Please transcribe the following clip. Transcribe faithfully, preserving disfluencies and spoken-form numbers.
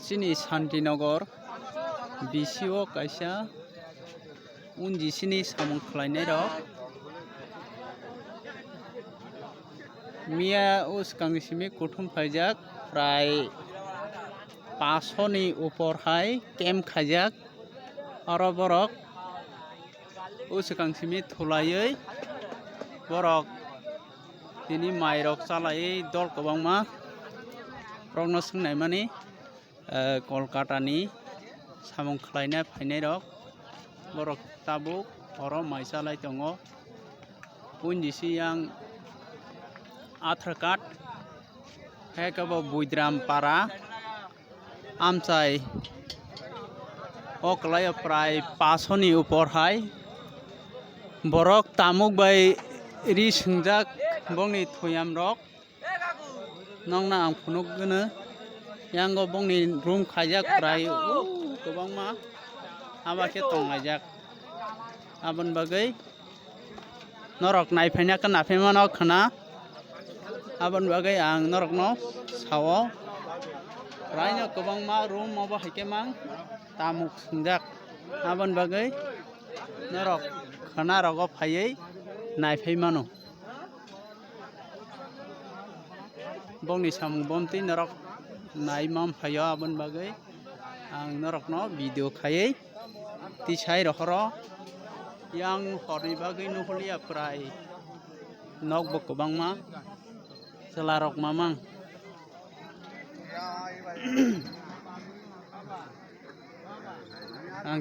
Chini Santinagar B C o kaisa unjisini samung khlainairok miya o swkang simi kuthum phaijak, prai paso ni upor hai camp khaijak. Oro borok o swkang simi thulaiwi borok tini mairok chalaiwi dol kwbangma borokno swngnaimani, eh, Kolkata ni samung khlaina phainairok borok tabuk oro mai chalai tongo. Pundi siyang Aadhaar card, hai khe bo Buidram para amchai o kwlai o prai paso ni upor hai borok tamuk bai ri swngjak bongni thuyam rok. Nokna ang phunuk gwnw, yango bongni room khaijak prai, uh, kwbangma, abo khe tonglaijak. Aboni bagwi norok naiphaina khe naphai mano khwna, aboni bagwi ang norokno sao. Prai no kwbangma room obo hai khe mang tamuk swngjak, aboni bagwi norok khwna rogo phaiwi naiphai mano. Bongni samung bomtwi norok nai man phaio, aboni bagwi ang norokno video khaiwi tisai rohoro. Yang horni bagwi nuholiya prai nokbo kwbangma chwlarok mamang.